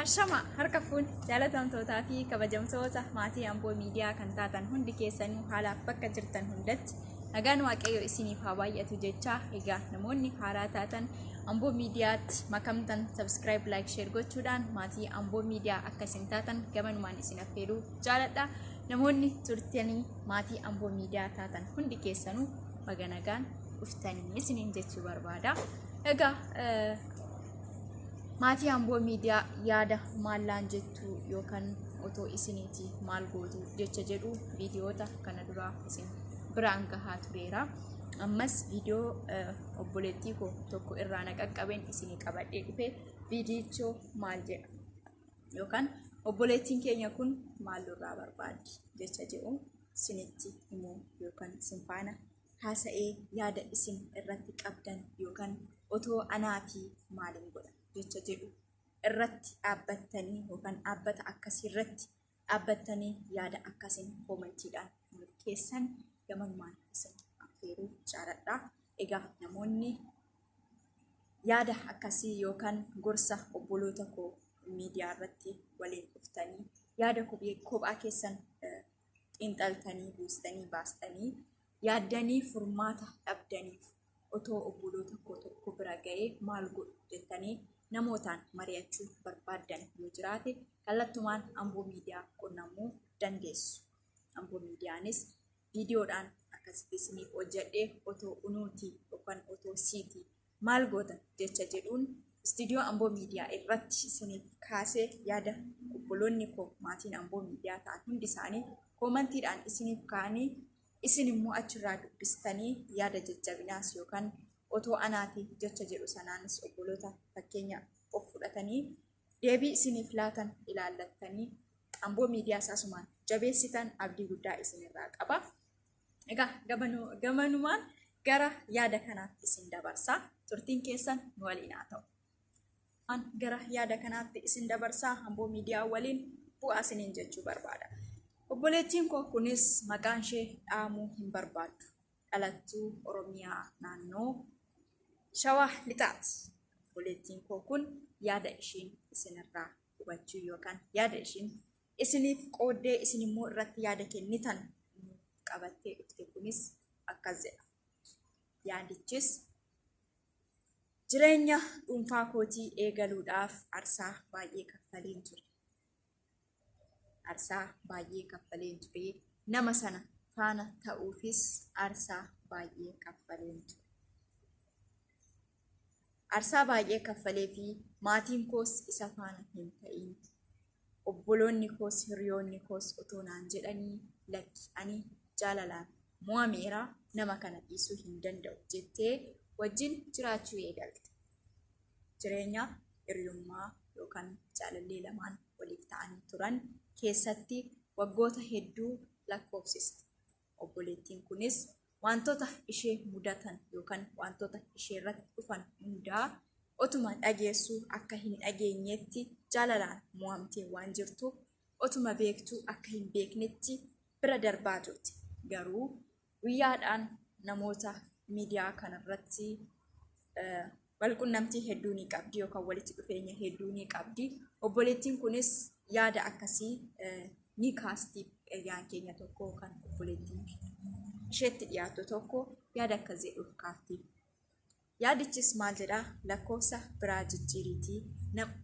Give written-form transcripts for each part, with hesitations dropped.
Ashama harka fuun jaalatamtootaa fi kabajamtoota maatii Amboo Miidiyaa kan taatan hundi keessanuu haalaaf bakka jirtan hundatti nagaan Waaqayyo isiniif haa baay'atu jechaa, egaa namoonni haaraa taatan Amboo Miidiyaatti makamtan subscribe, like, share gochuudhaan maatii Amboo Miidiyaa akka isin taatan gamanumaan isin affeeruu jaaladha. Namoonni turtanii maatii Amboo Miidiyaa taatan hundi keessanuu baga nagaan dhuftanii isiniin jechuu barbaada. Egaa maatii Amboo Miidiyaa, yaada maallaan jettu yookaan otoo isiniiti maal gootu jecha jedhu viidiyoota kana duraa isin biraan gahaa tureera. Ammas viidiyoo obboleettii koo tokko irraa na qaqqabeen isinii qabadhee dhufe. Viidiyichoo maal jedha yookaan obboleettiin keenya kun maal nurraa barbaaddi jecha jedhu isinitti himuu yookaan isin faana haasa'ee yaada isin irratti qabdan yookaan otoo anaatii maaliin godha jecha jedhu irratti dhaabbattanii yookaan dhaabbata akkasii irratti dhaabbattanii yaada akkasiin koomentiidhaan nuuf keessan gamanumaan isin affeeruu jaaladha. Egaa namoonni yaada akkasii yookaan gorsa obboloota koo miidiyaa irratti waliin dhuftanii yaada kophaa keessan xiinxaltanii, buustanii, baastanii yaaddanii furmaata dhabdaniif, otoo obboloota koo tokko bira ga'ee maal godhu jettanii namootaan mari'achuu barbaaddan yoo jiraate, kallattumaan Amboo Miidiyaa qunnamuu dandeessu. Amboo Miidiyaanis viidiyoodhaan akkasitti isiniif hojjedhee otoo unuutii yookaan otoo siitii maal goota jecha jedhuun istiidiyoo Amboo Miidiyaa irratti isiniif kaasee, yaada obboloonni koo maatiin Amboo Miidiyaa ta'an hundi isaanii koomantiidhaan isiniif ka'anii, isin immoo achirraa dubbistanii yaada jajjabinaas yookaan otoo anaati jecha jedhu sanaanis obboloota fakkeenya of fudhatanii deebii isiniif laatan ilaallattanii Amboo Miidiyaa asumaan jabeessitan abdii guddaa isinirraa qaba. Egaa gamanumaan gara yaada kanaatti isin dabarsaa. Turtiin keessan nu waliin haa ta'u. Gara yaada kanaatti isin dabarsaa, Amboo Miidiyaa waliin bu'aa isiniin jechuu barbaada. Obboleettiin koo kunis maqaan ishee dhaamuu hin barbaaddu. Dhalattuu Oromiyaa naannoo Shawaa Lixaati. Obboleettiin koo kun yaada ishiin isinirraa hubachuu yookaan yaada ishiin isiniif qooddee isin immoo irratti yaada kennitan qabattee dhufte kunis akkas jedha. Yaadichis, jireenya dhuunfaa kootii eegaluudhaaf aarsaa baay'ee kaffaleen ture. Aarsaa baay'ee kaffaleen ture. Nama sana faana ta'uufis aarsaa baay'ee kaffaleen ture. Aarsaa baay'ee kaffalee fi maatiin koos isa faana hin ta'in. Obboloonni koos, hiriyoonni koos otoo naan jedhanii, lakki, ani jaalalaan mo'ameera, nama kana dhiisuu hin danda'u jettee wajjin jiraachuu eegalte. Jireenya hiriyummaa yookaan jaalallee lamaan waliif ta'anii turan keessatti waggoota hedduu lakkoofsiste. Obboleettiin kunis wantoota ishee mudatan yookaan wantoota ishee irratti dhufan hundaa otuma dhageessuu akka hin dhageenyetti jaalalaan mo'amtee waan jirtuuf otuma beektuu akka hin beeknetti bira darbaa turte. Garuu guyyaadhaan namoota miidiyaa kanarratti walqunnamtii hedduu ni qabdi yookaan walitti dhufeenya hedduu ni qabdi. Obboleettiin kunis yaada akkasii ni kaasti. Hiriyaan keenya tokko kan obboleettiin isheetti dhiyaatu tokko yaada akkas jedhuuf kaafti. Yaadichis maal jedhaa? Lakkoofsa biraa jijjiiriitii.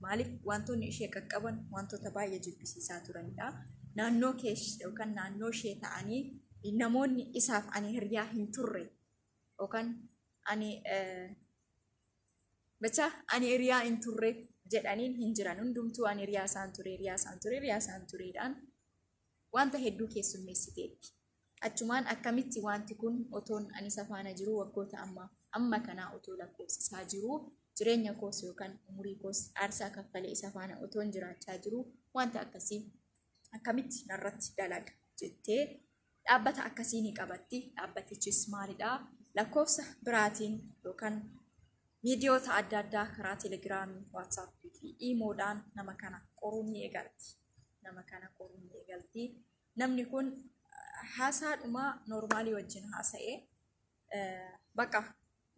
Maaliif wantoonni ishee qaqqaban wantoota baay'ee jibbisiisaa turanidha. Naannoo kee yookaan naannoo ishee ta'anii namoonni isaaf ani hiriyaa hin turre yookaan ani bacha ani hiriyaa hin turre jedhaniin hin jiran. Hundumtuu ani hiriyaa isaan ture, hiriyaa isaan ture, hiriyaa isaan tureedhaan wanta hedduu keessummeessiteetti. Achumaan akkamitti wanti kun otoon ani isa faana jiru waggoota amma kanaa otoo lakkoofsisaa jiru, jireenya koos yookaan umurii koos aarsaa kaffalee isa faana otoon jiraachaa jiru, wanta akkasii akkamitti narratti dalaga jettee dhaabbata akkasii ni qabatti. Dhaabbatichis maalidhaa? Lakkoofsa biraatiin yookaan miidiyoota adda addaa karaa Telegiraamii, Waatsaappii fi Iimoodhaan nama kana qoruu ni eegalti. Nama kana qoruu ni eegalti. Namni kun haasaadhuma noormaalii wajjin haasa'ee bakka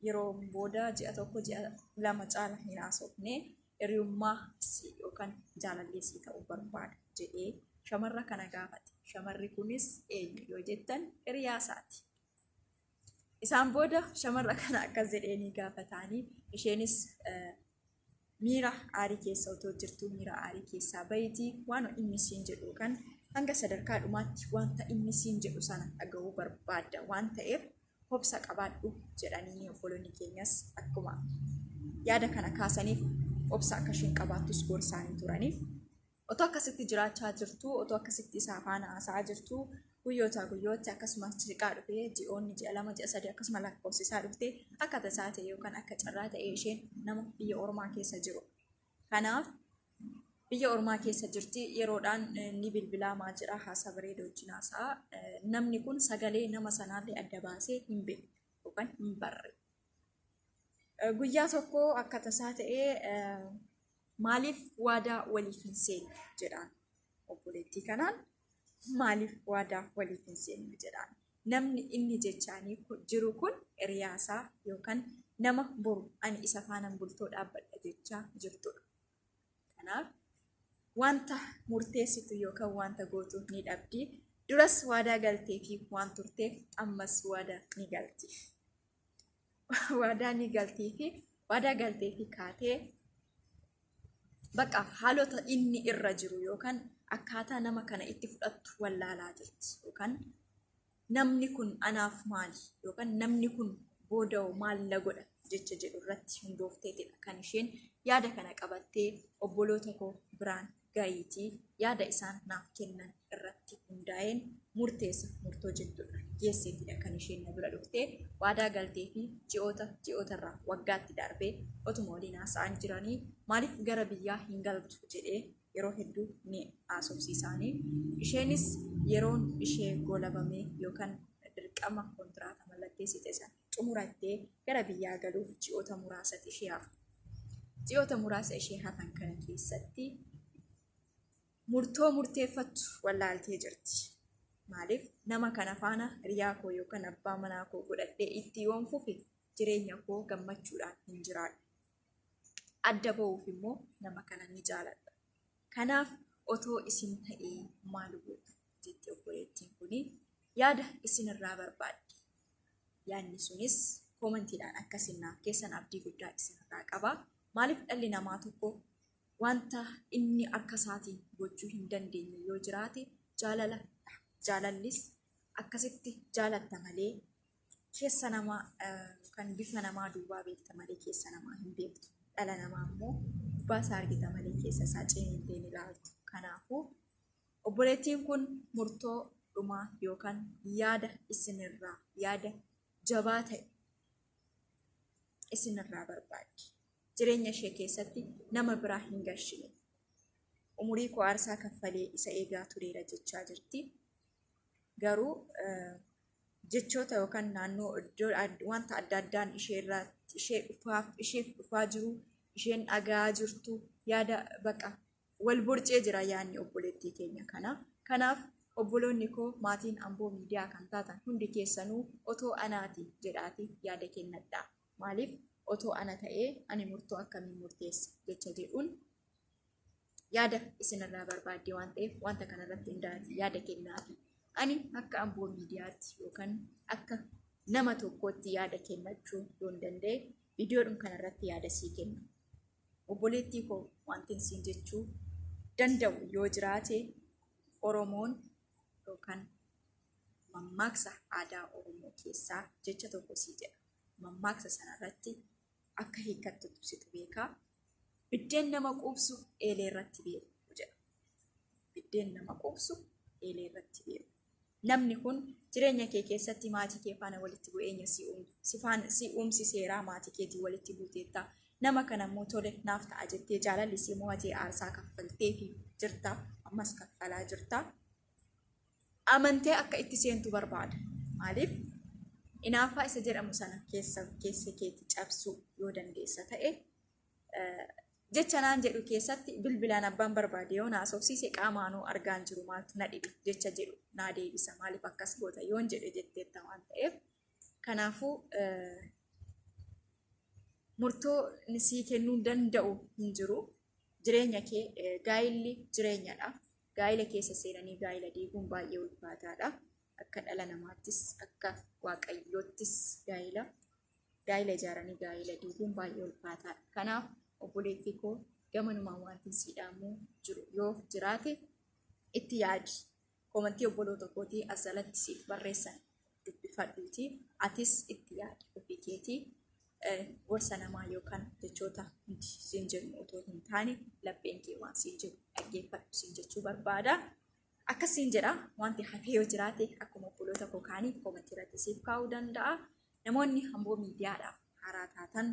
yeroo booda ji'a 1, ji'a 2 caala hin haasofne. Hiriyummaa yookaan yookaan jaalallee sii ta'uu barbaada jedhee shamarra kana gaafate. Shamarri kunis eenyu yoo jettan hiriyaa isaati. Isaan booda shamarra kana akkas jedheenii gaafataanii isheenis miira aarii keessa otoo jirtuu miira aarii keessaa bahitii waan inni siin jedhu kan hanga sadarkaa dhumaatti wanta inni siin jedhu sana dhaga'uu barbaadda waan ta'eef hobsa qabaadhu jedhanii obboloonni keenyas akkuma yaada kana kaasaniif obsa akka isheen qabaattus gorsaanii turanii. Otoo akkasitti jiraachaa jirtuu, otoo akkasitti isaa faana haasa'aa jirtuu, guyyootaa guyyootti akkasumas siqaa dhufee ji'oonni ji'a 2 ji'a 3 akkasuma lakkoofsisaa dhuftee akka tasaa ta'e yookaan akka carraa ta'e isheen nama biyya ormaa keessa jiru. Kanaaf biyya ormaa keessa jirti yeroodhaan ni bilbilaa maal jedhaa haasaa bareeda wajjin haasa'a. Namni kun sagalee nama sanaallee adda baasee hin beeku yookaan hin barre. Guyyaa tokko akka tasaa ta'ee maaliif waadaa waliif hin seenne jedhaan obboleettii kanaan maaliif waadaa waliif hin seenne jedhaan. Namni inni jechaanii jiru kun hiriyaasaa yookaan nama boru ani isa faanan bultoo dhaabbadha jechaa jirtudha. Kanaaf wanta murteessitu yookaan wanta gootu ni dhabdi. Duras waadaa galteefi waan turteef ammas waadaa ni galtiif. Waadaa ni galtiifi waadaa galteefi kaatee bakka haalota inni irra jiru yookaan akkaataa nama kana itti fudhattu wallaalaa jirti. Yookaan namni kun anaaf maali yookaan namni kun booda'u maal la godha jecha jedhu irratti hundoofteetidha kan isheen yaada kana qabattee obboloota koo biraan ga'iitii yaada isaan naaf kennan irratti hundaa'een murteessa murtoo jettudha geesseetidha kan isheen na bira dhuftee waadaa galtee fi ji'oota ji'ootarraa waggaatti darbee otuma waliin haasa'an jiranii maaliif gara biyyaa hin galtu jedhee yeroo hedduu ni haasofsiisaanii isheenis yeroon ishee goolabamee yookaan dirqama kontiraata mallatteessite sana xumurattee gara biyyaa galuuf ji'oota muraasatu ishee hafa. Ji'oota muraasa ishee hafan kana keessatti murtoo murteeffattu wallaaltee jirti. Maaliif nama kana faana hiriyaa koo yookaan abbaa manaa koo godhadhee itti yoon fufe jireenya koo gammachuudhaan hin jiraadhu. Adda ba'uuf immoo nama kana ni jaaladha. Kanaaf otoo isin ta'ee maal gootu jetti obboleettiin kuni yaada isinirraa barbaaddi. Yaadni sunis koomantiidhaan akka isin naaf keessan abdii guddaa isinirraa qaba. Maaliif dhalli namaa tokko wanta inni harka isaatiin gochuu hin dandeenye yoo jiraate jaalala dha. Jaalallis akkasitti jaalatta malee keessa namaa kan bifa namaa duwwaa beekta malee keessa namaa hin beektu. Dhala namaa immoo gubbaa isaa argita malee keessa isaa ciniintee hin ilaaltu. Kanaafuu obboleettiin kun murtoo dhumaa yookaan yaada isinirraa yaada jabaa ta'e isinirraa barbaaddi. Jireenya ishee keessatti nama biraa hin gashine. Umurii koo aarsaa kaffalee isa eegaa tureera jechaa jirti. Garuu jechoota yookaan naannoo iddoo wanta adda addaan ishee irraa ishee dhufaaf isheef dhufaa jiru isheen dhaga'aa jirtu yaada baqa wal borcee jira yaadni obboleettii keenya kana. Kanaaf obboloonni koo maatiin Amboo Miidiyaa kan taatan hundi keessanuu otoo anaati jedhaati yaada kennadhaa. Maaliif otoo ana ta'ee ani murtoo akkamiin murteessa jecha jedhuun yaada isinirraa barbaaddee waan ta'eef wanta kanarratti hundaa'aati yaada kennaafi. Ani akka Amboo Miidiyaatti yookaan akka nama tokkootti yaada kennachuu yoon danda'e viidiyoodhum kanarratti yaada sii kenna. Obboleettii koo wantin siin jechuu danda'u yoo jiraate Oromoon yookaan mammaaksa aadaa Oromoo keessaa jecha tokko sii jedha. Mammaaksa sanarratti akka hiikkattu situ beekaa. Biddeen nama quubsu eelee irratti beeku jedha. Biddeen nama quubsu eelee irratti beeku. Namni kun jireenya kee keessatti maatii kee faana walitti bu'eenya si uumsiseera maatii keetii walitti buuteetta. Nama kana immoo tole naaf ta'a jettee jaalalli si mo'atee aarsaa kaffalteefi jirta. Ammas kaffalaa jirta. Amantee akka itti seentu barbaada. Maaliif? Inaaffaa isa jedhamu sana keessa keessa keetti cabsuu yoo dandeessa ta'e jecha naan jedhu keessatti bilbilaan abbaan barbaade yoo naasofsiise qaamaanuu argaan jiru maaltu na dhibe jecha jedhu naa deebisa maaliif akkas goota yoon jedhe jetteetta waan ta'eef kanaafuu murtoo sii kennuu danda'u hin jiru Jireenya kee gaa'illi jireenyadha. Gaa'ila keessa seenanii gaa'ila diiguun baay'ee ulfaataadha. Akka dhala namaattis akka Waaqayyoottis gaa'ila gaa'ila ijaaranii gaa'ila diiguun baay'ee ulfaataadha. Kanaaf obboleettii koo gamanumaan wanti sii dhaamuu jiru yoo jiraate itti yaadi. Komantii obboloota kootii as jalatti siif barreessan dubbifadhuutii atis itti yaadi ofii keetii gorsa namaa yookaan jechoota nuti siin jennu otoo hin taane lapheen kee waan siin jedhu dhaggeeffadhu siin jechuu barbaada. Akkas siin jedha wanti hafee yoo jiraate akkuma obboloota koo kaanii komantii irratti siif kaa'uu danda'a. Namoonni Amboo miidiyaadhaaf haaraa taatan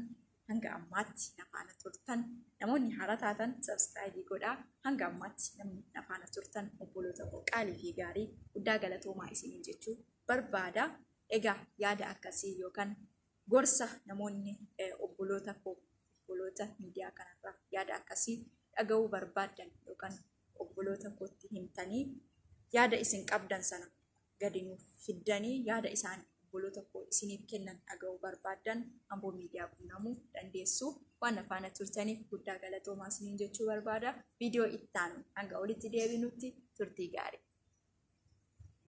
hanga ammaatti na faana turtan namoonni haaraa taatan subscribe godhaa hanga ammaatti namni na faana turtan obboloota koo qaalii fi gaarii guddaa galatoomaa isiniin jechuu barbaada. Egaa yaada akkasii yookaan gorsa namoonni obboloota koo obboloota miidiyaa kanarraa yaada akkasii dhaga'uu barbaaddan yookaan obboloota kootti himtanii yaada isin qabdan sana gadi nuuf fiddanii yaada isaan obboloota koo isiniif kennan dhaga'uu barbaaddan Amboo Miidiyaa qunnamuu dandeessu. Waan na faana turtaniif guddaa galatoomaa isiniin jechuu barbaada. Viidiyoo ittaanu hanga olitti deebinutti turtii gaarii.